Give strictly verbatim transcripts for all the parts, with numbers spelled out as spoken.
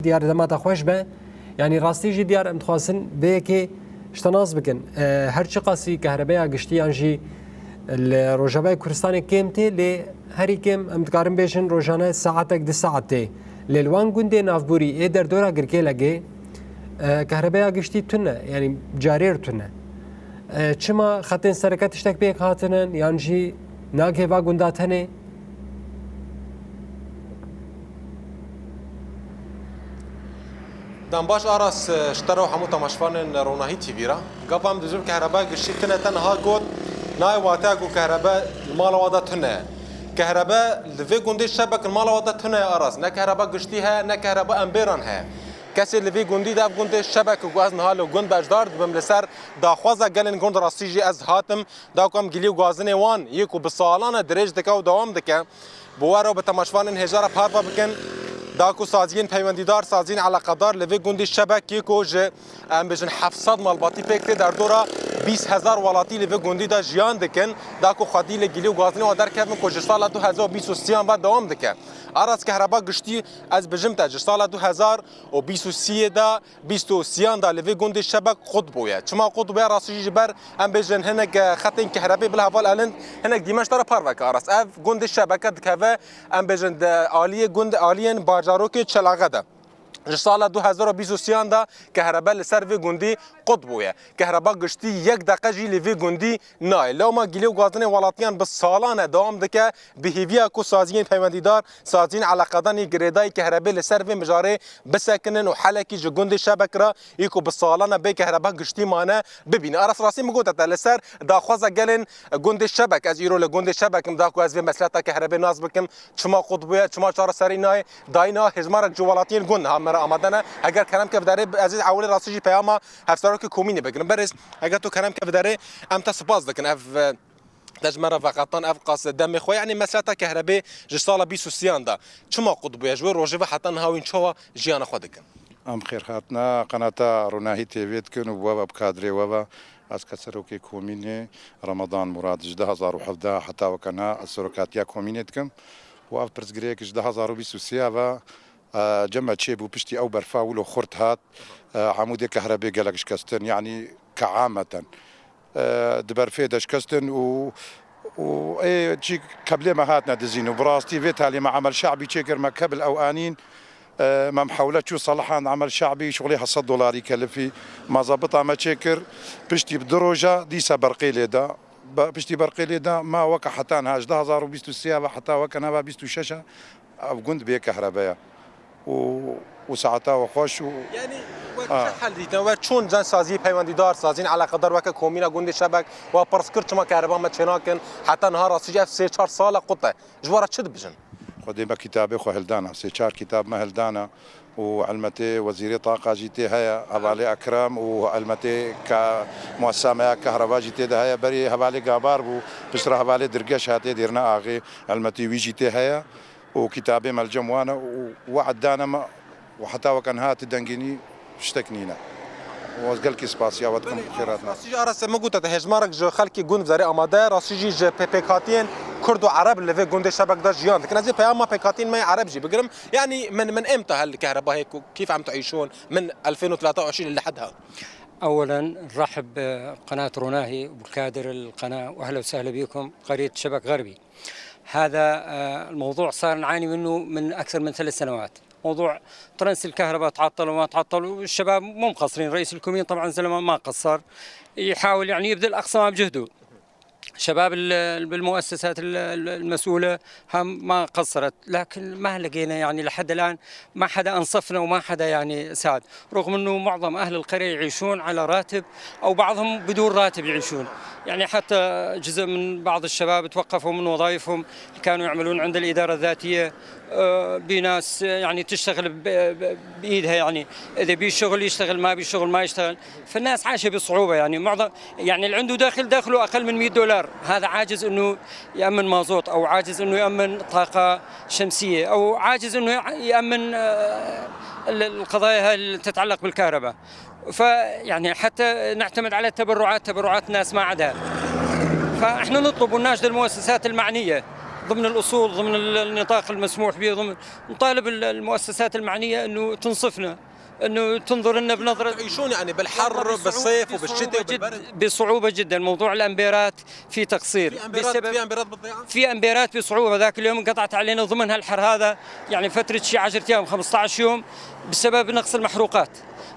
diyar dema te xweş be. Yanî rastî jî diyar em dixwazin vê yekê ji te nas bikin. E, her çiqasî kehrebeya giştî yan jî li Rojavayê Kurdistanê kêm tê, lê herî kêm em dikarin bêjin rojane saetek du saet tê. Lê li wan gundê navborî ê derdora Girkêlegê, e, kehrebeya giştî tune, yanî carêr tune. E, çima xetên sereke tiştek pêk hatinin yan jî nagihê va gunda tenê? Dem baş Aras, e, ji te re û hemû temaşevanên Ronahî T V re. Gava em dibêjin kehrebe giştî tune te niha got, nayê wateya ku kehrebe li mala we de tune ye. Kehrebe li vê gundê Şebek li mala we de tune ye Aras. Ne kehreba giştî heye, ne kehreba emberan heye. Kesê li vê gundî de ev gundê Şebek ku ez niha li gund beşdar dibim li ser daxwaza gelên gund rastî jî ez hatim, da ku em gilî û gazinê wan yê ku bi salan e dirêj dike û dewam dike, bi we re û bi temaşevanên hêja re parve bikin, da ku saziyên peywendîdar, saziyên eleqedar li vê gundî Şebek yê ku ji, em bêjin, heft sed malbatî pêk tê, derdora bîst hezar welatî li vê gundî de jiyan dikin, da ku xwedî li gilî û gazinê wan derkevin ku ji sala du hezar û bîst û sêyan ve dewam dike. Aras kehreba giştî, ez bijim te, ji sala du hezar û bîst û sêyê de bîst û sêyan de li vê gundê Şebek qut bûye. Çima qut bûye? Rastî jî ji ber, em bêjin, hinek, e, xetên kehrebê bila heval elind, hinek dîmenc te re parve ke Aras. Ev gundê Şebeke dikeve, em bêjin, di aliyê gund, aliyên bajarokê Çelaxe de. Ji sala du hezar û bîst û sêyan de kehrebe li ser vê gundî qut bûye. Kehreba giştî yek deqe jî li vê gundî nayê. Lewma gilî û gazinê welatiyan bi salan e dewam dike, bi hêviya ku saziyên peywendîdar, saziyên eleqedanî girêdayî kehrebê li ser vê mijarê bisekinin û helekî ji gundê Şebek re, yê ku bi salan e bê kehreba giştî mane, bibîne. Aras, rastî min gote te, li ser daxwaza gelên gundê Şebek, ez îro li gundê Şebek im, da ku ez vê meseleta kehrebê nas bikim, çima qut bûye, çima çareserî nayê, dayîna hêjmarek ji welatiyên gund niha me re amade ne. Heger kerem ke biderê, ez ê ewilê rastî jî peyama hevserokê komînê bigirim. Berêz, heger tu kerem ke biderê, em te spas dikin. Ev, e, te ji me re veqetan ev qas demê xwe. Yanî meseleta kehrebê ji sala bîst û sêyan de çima qut bûye? Ji wê rojê ve heta niha wîn çawa jiyana xwe dikin? Em xêrhatina qenata Ronahî T V dikin û we ve bi kadrê we ve. Ez ke serokê komînê Ramadan Murad ji du hezar û hevdeh heta weke niha ez serokatiya komînê dikim. Û ev pirsgirêk ji du hezar û bîst û sê ve, e, cem me çêbû piştî ew berfa wilo xurt hat, e, Amûdê kehrebê gelek şikestin, yanî keameten, e, di berfê de şikestin û, û ê çî keblê me hatine dizîn û bi rastî vê talê me emel şe'bî çêkir, me kebil ew anîn, e, me mihewle çû Salihan emel şe'bî şixulê heft sed dolarî kelifî, me zabita me çêkir, piştî bi du roja dîsa berqê lê da. Be-, piştî berqê lê da, ma weke heta niha, ji du hezar û bîst û sê ve heta weke niha bîst û şeş e, ev gund bê kehrebe ye. Û, û saeta we xweş û Yanî, we Ha. çi hel dîtin? We çûn cem saziyê peywendîdar, saziyên eleqedar weke komîna gundê Şebek, we pirs kir, çima kehreba me çênakin? Heta niha rastî jî ev sê çar sal e qut e. Ji we re çi dibijin? Xwedê me kitabê xwe hildana, sê çar kitab me hildana. û elmetê wezîrê taqa jî tê heye, hevalê Ekrem û elmetê ka muessesa me ya kehreba jî tê de heye. Berê hevalê Gabar bû, piştre hevalê Dirgeş hatiye dêrine axê, elmetê wî jî tê heye û kitabê me li cem wan e û we'd dane me û heta weke niha ti dengînî tiştek nîne. Û ez gelkî spasiya we dikim, Belê, xêr hatina. Rastî jî Aras, min gote te hêjmarek ji xelkê gund vizerê amade ye, rastî jî ji pê-, pêkhatiyên Kurd û Ereb li vê gundê Şebek de jiyan dikin. Ez ê peyama pêkhatiyên me yê Ereb jî bigirim. يعني من من امتى هالكهرباء هيك وكيف عم تعيشون من ألفين وثلاثة وعشرين لحدها؟ أولا نرحب بقناة روناهي وبكادر القناة، وأهلا وسهلا بكم قرية شبك غربي. هذا آه، الموضوع صار نعاني منه من أكثر من ثلاث سنوات. موضوع ترنس الكهرباء تعطل وما تعطل، والشباب مو مقصرين. رئيس الكومين طبعا زلمة ما قصر، يحاول يعني يبذل أقصى ما بجهده. شباب ال-، بالمؤسسات ال-، ال-، المسؤولة هم ما قصرت، لكن ما لقينا يعني لحد الآن ما حدا أنصفنا وما حدا يعني ساعد، رغم إنه معظم أهل القرية يعيشون على راتب أو بعضهم بدون راتب يعيشون. يعني حتى جزء من بعض الشباب توقفوا من وظائفهم اللي كانوا يعملون عند الإدارة الذاتية، آه، بناس يعني تشتغل ب-، ب-، بإيدها، يعني إذا بي شغل يشتغل، ما بي شغل ما يشتغل. فالناس عايشة بصعوبة، يعني معظم، يعني اللي عنده دخل، دخله أقل من مية دولار، هذا عاجز إنه يأمن مازوت، أو عاجز إنه يأمن طاقة شمسية، أو عاجز إنه يأمن، آه، ال-، القضايا هاي اللي تتعلق بالكهرباء. فيعني حتى نعتمد على التبرعات، تبرعات الناس ما عدا. فإحنا نطلب ونناشد المؤسسات المعنية ضمن الأصول، ضمن ال-، النطاق المسموح به، ضمن، نطالب ال-، المؤسسات المعنية إنه تنصفنا، إنه تنظر لنا بنظرة تعيشون يعني بالحر، بصعوبة، بالصيف وبالشتاء بصعوبة جد-، وبالبرد. بصعوبة جدًا. موضوع الأمبيرات في تقصير في أمبيرات، بسبب في أمبيرات بالضيعة؟ في أمبيرات بصعوبة. ذاك اليوم انقطعت علينا ضمن هالحر هذا، يعني فترة شي عشرة أيام، خمسطعش يوم، بسبب نقص المحروقات.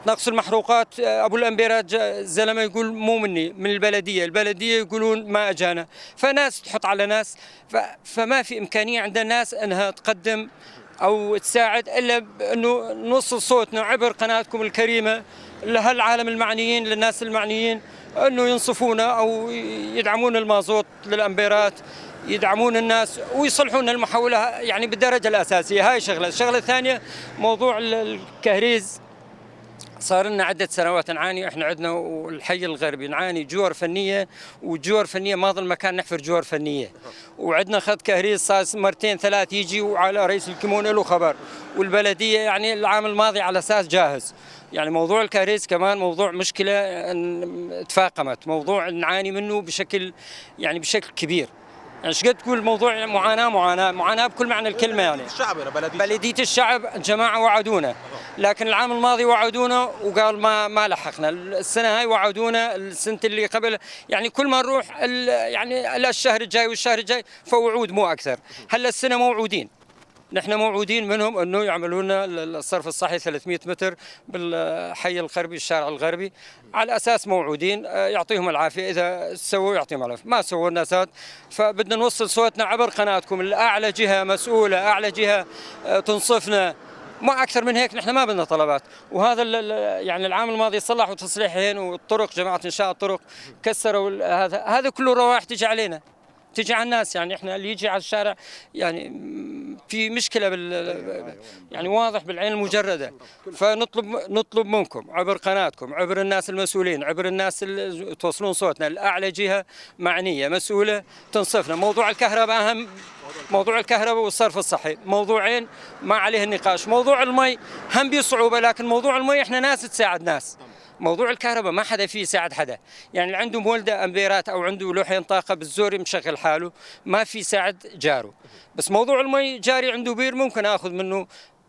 نقص المحروقات، آه، أبو الأمبيرات جا-، زلمة يقول: "مو مني، من البلدية." البلدية يقولون: "ما أجانا." فناس تحط على ناس، ف-، فما في إمكانية عند الناس إنها تقدم أو تساعد إلا بأنه نوصل صوتنا عبر قناتكم الكريمة لهالعالم المعنيين، للناس المعنيين، إنه ينصفونا أو يدعمون المازوت للأمبيرات، يدعمون الناس ويصلحون المحولة، يعني، بالدرجة الأساسية. هاي شغلة. الشغلة الثانية، موضوع ال-، الكهريز. صار لنا عدة سنوات نعاني، إحنا عندنا والحي الغربي نعاني جوار فنية، وجوار فنية ما ظل مكان نحفر جوار فنية. وعندنا خط كهريز صار مرتين ثلاث يجي، وعلى رئيس الكمون له خبر، والبلدية يعني العام الماضي على أساس جاهز. يعني موضوع الكهريز كمان موضوع مشكلة، إن-، تفاقمت، موضوع نعاني منه بشكل، يعني بشكل كبير. يعني شقد تقول موضوع معاناة، معاناة، معاناة بكل معنى الكلمة يعني. الشعب هنا، بلدية الشعب. بلدية الشعب، جماعة وعدونا، لكن العام الماضي وعدونا وقال ما، ما لحقنا. السنة هاي وعدونا، السنة اللي قبل، يعني كل ما نروح ال-، يعني لا الشهر الجاي والشهر الجاي، فوعود مو أكثر. هلا السنة موعودين، نحن موعودين منهم إنه يعملوا لنا ال-، ال-، الصرف الصحي ثلاثمية متر بالحي الغربي، الشارع الغربي، على أساس موعودين، آه، يعطيهم العافية، إذا سووا يعطيهم العافية، ما سووا الناس هاد. فبدنا نوصل صوتنا عبر قناتكم لأعلى جهة مسؤولة، أعلى جهة، آه، تنصفنا. ما أكثر من هيك، نحن ما بدنا طلبات. وهذا ال-، ال-، يعني العام الماضي صلحوا تصليحين، والطرق، جماعة إنشاء الطرق كسروا ال-، هذا، هذا كله روايح تيجي علينا، تيجي على الناس. يعني إحنا اللي يجي على الشارع، يعني، م-، في مشكلة بال-، يعني واضح بالعين المجردة. فنطلب، نطلب منكم عبر قناتكم، عبر الناس المسؤولين، عبر الناس اللي توصلون صوتنا لأعلى جهة معنية مسؤولة تنصفنا. موضوع الكهرباء أهم، موضوع الكهرباء والصرف الصحي، موضوعين ما عليه النقاش. موضوع المي هم بصعوبة، لكن موضوع المي إحنا ناس تساعد ناس. موضوع الكهرباء ما حدا فيه يساعد حدا. يعني اللي عنده مولدة أمبيرات أو عنده لوحين طاقة بالزور مشغل حاله، ما في ساعد جاره. بس موضوع المي، جاري عنده بير، ممكن آخذ منه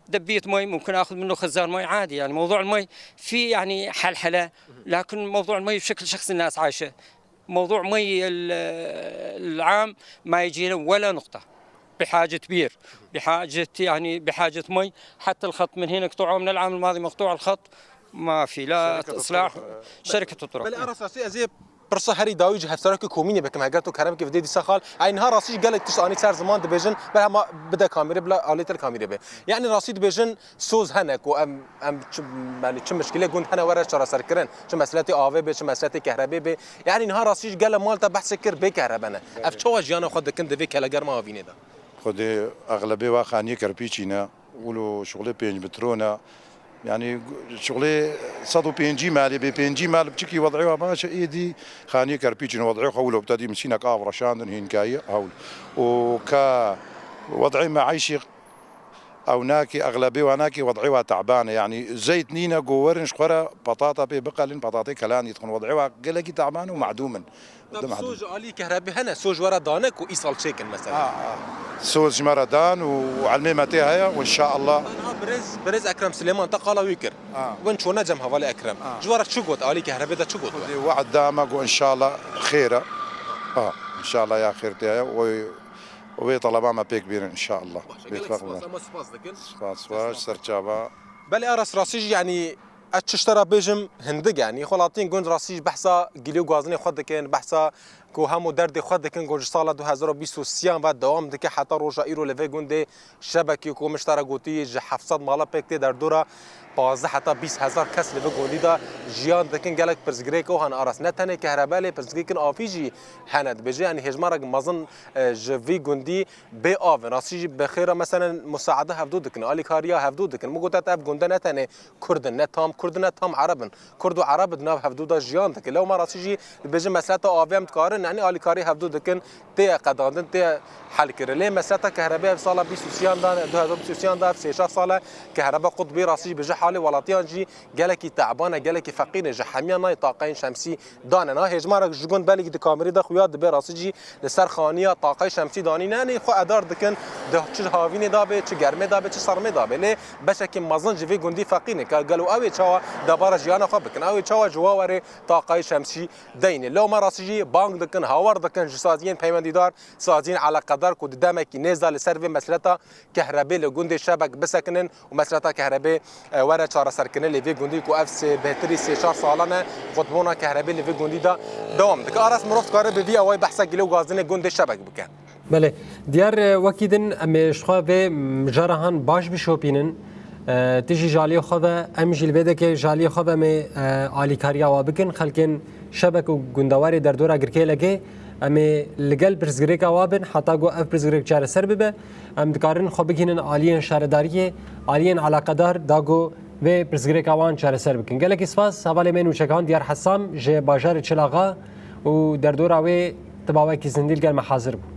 دبية مي، ممكن آخذ منه خزان مي عادي. يعني موضوع المي في، يعني، حلحلة، لكن موضوع المي بشكل شخصي الناس عايشة. موضوع مي ال-، العام ما يجينا ولا نقطة. بحاجة بير، بحاجة، يعني، بحاجة مي. حتى الخط من هنا قطعوه من العام الماضي، مقطوع الخط، ما في لا شركة إصلاح. الطرق. شركة الطرق. بەڵێ، ئاراس ڕاستی ئەزێ پرسە هەری داوی ji hevserokê komînê bikim, heger tu kerem kê vidê dîsa xal. Ay niha rastî gelek tişt anî ser ziman dibêjin, ber hema bide kamîrê, bila alê te li kamîrê be. Yani rastî dibêjin soz hene ku em, em çi, yani çi mişkilê gund hene were çareserkirin. Çi mesletê avê be, çi mesletê kehrebê be. Yani niha rastî ji gele mal te behsê kir bê kehrebe ne. Ev çawa jiyana xwe dikin di vê kelegerma havînê de? Xwedê exlebê wa xaniyê kerpîçî ne. Wilo şuxulê pênc mitron e. Yani şuxulê sed û pêncî malê bê pêncî mal biçikî wed'ê wa baş e, êdî xaniyê kerpîçî ne, wed'ê xwe wilo bi te dî misînek av reşandin hînkayî hewl. Û ka wed'ê meîşî ew nakê, exlebê wa nakê, wed'ê wa te'ban e. Yani zeyt nîne ku werin ji xwe re petata pê biqelin, petatê kelan dixwin. Wed'ê wa gelekî te'ban û me'dûm in. Te bi soz ji alî kehrebê hene, soz ji we re dane ku îsal çêkin mesela? Ha, ha. Soz ji me re dan û elmê me tê heye û inşaallah. Niha birêz, birêz Ekrem Silêman te qala wî kir. Ha. Win çûne cem hevalê Ekrem. Ha. Ji we re çi got, alî kehrebê de çi got we? Xwedê we'd da me ku inşaallah xêr e. Ha, inşaallah ya xêr tê heye. Wê, wê teleba me pêk bîrin inşaallah. Baş e, gelek spas, em we spas dikin. Spas, spas, serçava. Belê, a rast rastî jî, yanî, ez çi ji te re bêjim, hindik e. Yanî, xwelatiyên gund rastî jî behsa gilî û gazinê xwe dikin, behsa ku hem û derdê xwe dikin, ku ji sala du hezar û bîst û sêyan ve dewam dike heta roja îro li vê gundê şebekê ku min ji te re gotî ji heft sed mala pêk tê derdora pazdeh heta bîst hezar kes li vê gundî de jiyan dikin. Gelek pirsgirêk ew hene aras. Ne tenê kehrebe lê pirsgirêkên avî jî hene. Dibêje, yanî hêjmarek mezin, e, ji vî gundî bê av in. Rastî jî bi xêra meselen musaade hevdû dikin, alîkariya hevdû dikin. Min gote ev gunde ne tenê Kurd in, ne tam Kurd in, ne tam Ereb in. Kurd û Ereb di nav hevdû de jiyan dikin. Lewma rastî jî dibêjin meseleta avê em dikarin, yanî alîkarî hevdû dikin, tê qedandin, tê helkirin. Lê meseleta kehrebê ev sala bîst û sêyan de, du hezar bîst û sêyan de, ev sê çar sal e, kehrebe qut bî, rastî jî bêje halê welatiyan jî gelekî teban e, gelekî feqîr e. Ji hemiya nayê taqeyên şemsî dane. Niha hêjmarek ji gund belkî di kamerî de xuya dibe, rastî jî li ser xaniya taqey şemsî danîne. Yanî xwe edar dikin, di çi havînê de be, çi germê de be, çi sermê de be. Lê beşekî mezin ji vê gundî feqîr ne. Ka gelo ew ê çawa debara jiyana xwe bikin? Ew ê çawa ji wa werê taqey şemsî deyne? Lewma rastî jî bang dikin, hawar dikin ji saziyên peywendîdar, saziyên eleqedar ku di demekî nêz de li ser vê meseleta kehrebê li gundê Şebek bisekinin û meseleta kehrebê, e, were çareserkirin lê vê gundî ku ev sê, bêhtirî sê çar salan e, qutbûna kehrebê li vê gundî de dewam dike. Aras, mirov dikare bi vî awayî behsa gilê û gazinê gundê Şebek bike. Belê, diyar, e, wekî din em ê ji xwe vê, m, mijara han baş bişopînin. E, tu jî ji aliyê xwe ve, em jî li vê dekê ji aliyê xwe ve em ê, e, alîkariya wa bikin. Xelkên Şebek û gundewarê derdora Girkêlekê, em ê li gel pirsgirêka wa bin, heta ku ev pirsgirêk çareser bibe. Em dikarin xwe bigihînin aliyên şaredariyê, aliyên eleqedar, da ku vê pirsgirêka wan çareser bikin. Gelekî spas, hevalê me nûçekan Diyar Hesam ji bajarê Çilaxa û derdora wê tiba wekî zindî li gel me hazir bû.